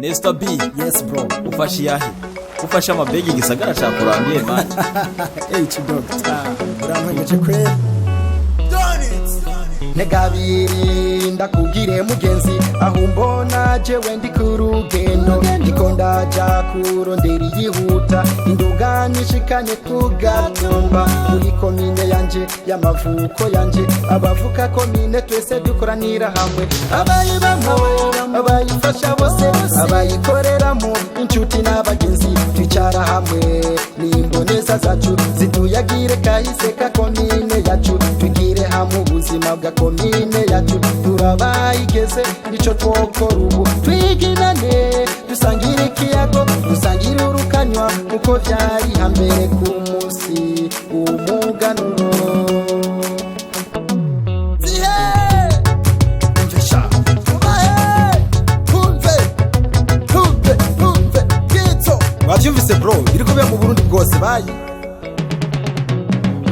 Nesta B. Yes bro. Ufashe iyahe? Ufashe amabegi igisagara ca kurambiye man. Hey doctor, urantwengeje kweli. Negabiri ndakubwire mugenzi, aho umbona jewe ndi ku rugendo, ndiko ndaja kurondera iyihuta induga nishikanye ku Gatumba muri komine yanje y'amavuko yanje. Abavuka komine twese dukoranira hamwe, abayibamwo, abayifasha bose, abayikoreramo, inshuti n'abagenzi, twicara hamwe n'imboneza zacu zituyagire kahise ka komine yacu, tugire hamwe ubuzima bwa komine yacu. Turabayigeze nico twokora ubu, twiginane, dusangire ikiyago, dusangire urukanywa uko vyari hambere ku munsi w'umuganuro. Zihe Umvesha Ubahe Humve Humve Humve Gitso. Wavyumvise bro, biriko biba mu Burundi bwose bayi.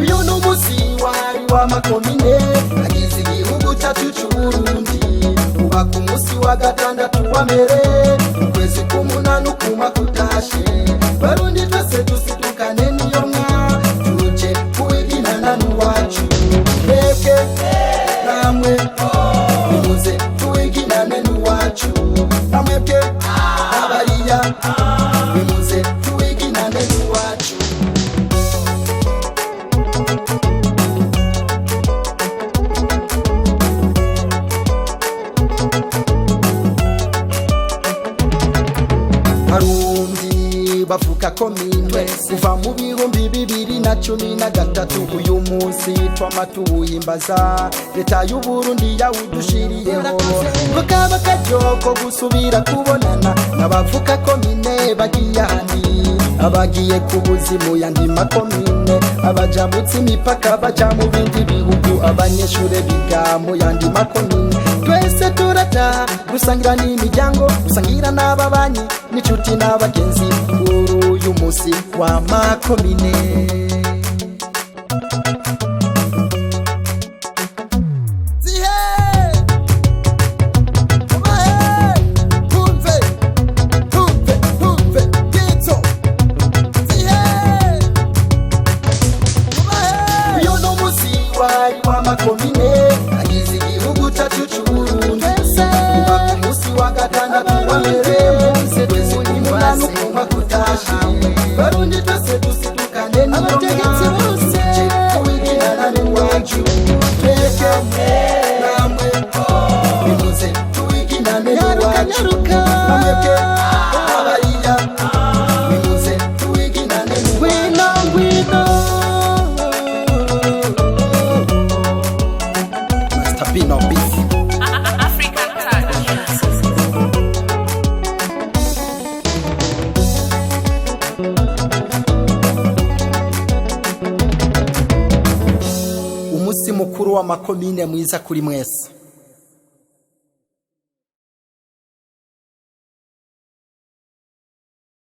Uyu ni umusi wahari w'amakomine agize igihugu cyacu c'Uburundi. Uba ku musi wa gatandatu wa mbere ukwezi k'umunani ukuma kutashe. Barundi twese dusidukane niyo mwa tuje kuwiginana n'uwacu. Mwebwe namwe nimuze tuwiginane n'uwacu, namwebwe n'abariya nimuze tuwiginane n'uwacu. Barundi bavuka komine, kuva mu 2013 uyu munsi twama tuwuhimbaza. Leta y'Uburundi yawudushiriyeho ngo kaba karyo ko gusubira kubonana n'abavuka komine bagiye ahandi, abagiye ku buzimu yandi makomine, abajabutse imipaka baja mu bindi bihugu, abanyeshure biga mu yandi makomine. Twese turataha dusangira n'imiryango, dusangira n'ababanyi n'inshuti n'abagenzi kuri uyu munsi wa makomine. Zihe Ubahe Humve Humve Humve Gitso Zihe Ubahe. Uyu ni umusi wari w'amakomine agize igihugu cyacu c'Uburundi. Kuva ku musi wa gatandatu wa mbere kwezi k'umunani ukuma kutashe, Barundi twese dusidukane n'abategetsi bose kuwiginana n'iwacu. Twebwe namwe nimuze tuwiginane n'iwacu, namwebwe abariya nimuze tuwiginane. Ngwino ngwino. Master B no beef. African Touch. Umusi mukuru w'amakomine mwiza kuri mwese.